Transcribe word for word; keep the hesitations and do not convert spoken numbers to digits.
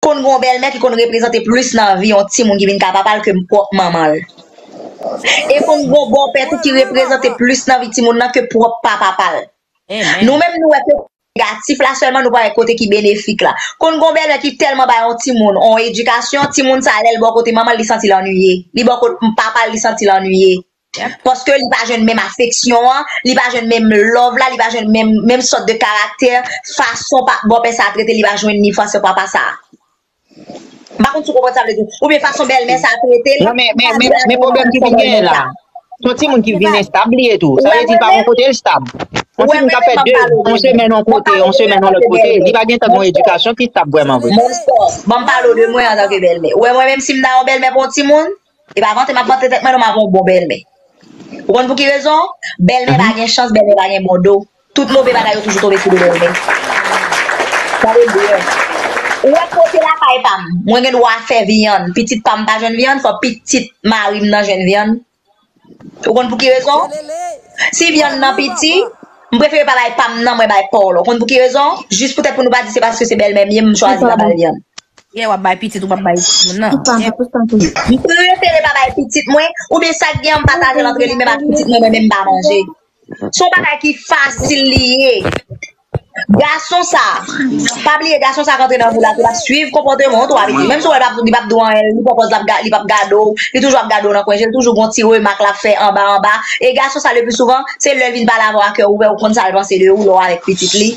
Konn gen yon bèlmè ki konn reprezante plis nan vi yon timoun ki vin ka papa l ke pwòp manman l. E konn gen yon bòpè tou ki reprezante plis nan vi timoun nan ke pwòp papa pa l. Nou menm nou wè ke negatif la sèlman, nou pa wè kote ki benefik la. Konn gen yon bèlmè ki tèlman bay yon timoun yon edikasyon, timoun sa lè l bò kote manman l, li santi l anniye. Li bò kote papa l, li santi l anniye. Paske li pa jwenn menm afeksyon an, li pa jwenn menm love la, li pa jwenn menm, menm sòt de karaktè, fason pa, bòpè sa trete, li pa jwenn ni fason papa sa. M pa konn si w konprann sa m vle di. Oubyen fason bèlmè sa trete l. Non, men, men, men, men pwoblèm ki vin genyen la. Se yon timoun ki vin enstab li ye tou. Sa vle di li pa gon kote l stab. Yon timoun ka fè de, yon semèn yon kote, yon semèn yon lòt kote. Li pa gen tan gon edikasyon ki stab vrèman vre. Monchè, ban m pale w de mwen antanke bèlmè. Ou wè mwen menm si m ta yon bèlmè pou yon timoun, e pa vante m ap vante tèt mwen non, m ap yon bon bèlmè. Ou konn pou ki rezon? Bèlmè pa gen chans, bèlmè pa gen bon do. Tout move bagay yo toujou tonbe sou do bèlmè. Tande byen. Ou wè kote lakay pa m, mwen gen dwa fè vyann. Pitit pa m pa jwenn vyann, fò pitit mari m nan jwenn vyann. Ou konn pou ki rezon? Si vyann nan piti, m prefere pa bay pa m nan, mwen bay pa w la. Ou konn pou ki rezon? Jis poutèt pou nou pa di se paske se bèlmè m ye, m chwazi pa ba l vyann. Yeah, w ap bay pitit ou p ap bay timoun nan. M prefere pa bay pitit mwen, oubyen sa k gen an m pataje l antre li menm ak pitit mwen, mwen menm m pa manje. Se yon bagay ki fasil li ye. Gason sa, pa bliye gason sa k antre nan vi w la tou, l ap swiv konpòteman w tou avèk li. Menm si w wè l p ap, li p ap di w anyen, li pran pòz l ap ga-, li p ap gade w, li toujou ap gade w nan kwen je l, toujou gon ti remak l ap fè anba anba. E gason sa, le pli souvan, se lè l vin pale avè w ak kè ouvè, ou konn sa l panse de ou lè w avèk pitit li.